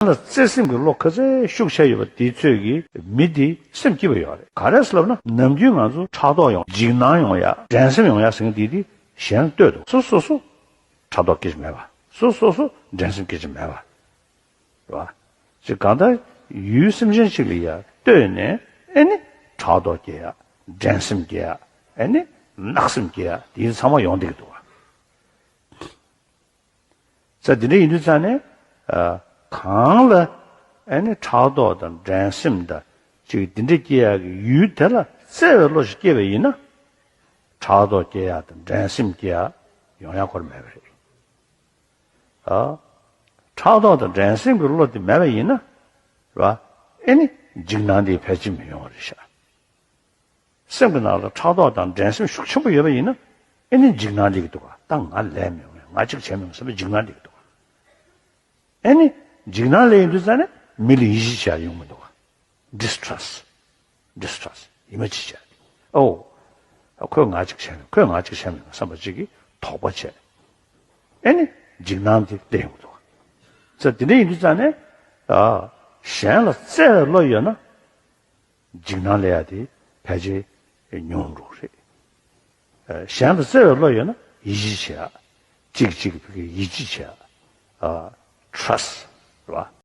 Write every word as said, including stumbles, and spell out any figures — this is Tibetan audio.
ལ་བརྩེ་སེམས་ཀྱི་བློ་ག་ཚད་ཤུགས་ཆེ་ཡོད་པ་དེའི་ཚོད་ཀྱིས་མི་དེ་སེམས་སྐྱིད་པ་ཡོད་རེད། ག་རེ་ཟེར་ལབ་ན། ནམ་རྒྱུན་ང་ཚོ་ཕྲག་དོག་ཡོང་། འཇིགས་སྣང་ཡོང་ཡ། འགྲན་སེམས་ཡོང་ཡ་ཟེར་མཁན་དེ་དེ་གཞན་ལ་ལྟོས་འདུག་སོ་སོ་སོ་ཕྲག་དོག་སྐྱེ་གི་མེད་པ། སོ་སོ་སོ་འགྲན་སེམས་སྐྱེ་གི་མེད་པ། རེད་བ། ཅིག་གང་ལྟར་ཡུལ་སེམས་ཅན་ཅིག་ལ་ཡ་ལྟོས་ནས། ཨེ་ནི་ཕྲག་དོག་སྐྱེ་ཡ། འགྲན་སེམས་སྐྱེ་ཡ། ཨེ་ནི་བརྣག་སེམས་སྐྱེ་ཡ། དེ་ཚང་མ་ཡོང་བསྡད་ཀྱི་འདུག་བ། ས་དེ་འདྲ་ཡིན་དུས་ཙང་ནས། ཨ། གང་ལ་ཨེ་ནི་ཕྲག་དོག་དང་འགྲན་སེམས་དང་ཅིག་དེ་འདྲ་སྐྱེ་ཡག་གི་ཡུལ་དེ་ལ་བརྩེ་བའི་བློ་ཞིག་སྐྱེས་པ་ཡིན་ན། ཕྲག་དོག་སྐྱེ་ཡག་དང་འགྲན་སེམས་སྐྱེ་ཡག་ཡོང་ཡག་སྐོར་མེད་པ་རེད། ཨ། ཕྲག་དོག་དང་འགྲན་སེམས་ཀྱི་བློ་དེ་མེད་པ་ཡིན་ན། རེད་བ། ཨེ་ནི་འཇིགས་སྣང་དེ་ཕལ་ཆེར་མི་ཡོང་བ་རེད་ཤག་སེམས་ཀྱི་ནང་ལ་ཕྲག་དོག་དང་འགྲན་སེམས་ཤུགས་ཆེན་པོ་ཡོད་པ་ཡིན་ན། ཨེ་ནི་འཇིགས་སྣང་སླེབས་ཀྱི་འདུག་ག་ད་ང་ལས་མི་འོང་། ང་གཅིག་བྱས་མི་འོང་བསམ་པའི་འཇིགས་སྣང་སླེབས་ཀྱི་འདུག་ག་ཨེ་ནི་འཇིགས་སྣང་སླེབས་ཡོང་དུས་ཙང་ནས་མི་ལ་ཡིད་ཆེས་བྱེད་ཡ་ཡོང་མི་འདུག་ག Distrust. Distrust. ཡིད་མ་ཆེས་བྱེད་ཡ། ཨོ། ཁོས་ང་གཅིག་བྱས་མི་འོང་། ཁོས་ང་གཅིག་བྱས་མི་འོང་བསམ་པ་གཅིག་གིས་དོགས་པ་བྱས། ཨེ་ནི་འཇིགས་སྣང་དེ་སླེབས་ཡོང་གི་འདུག་ག་ས་དེ་འདྲ་ཡིན་དུས་ཙང་ནས། ཨ། གཞན་ལ་བརྩེ་བའི་བློ་ཡོད་ན། འཇིགས་སྣང་སླེབས་ཡ་དེ་ཕལ་ཆེར་ཉུང་འགྲོ་གི་རེད། ཨ། གཞན་ལ་བརྩེ་བའི་བློ་ཡོད་ན་ཡིད་ཆེས་བྱེད་ཡ། གཅིག་གཅིག་གི་ཡིད་ཆེས་བྱེད་ཡ། ཨ། Trust. རེད་བ།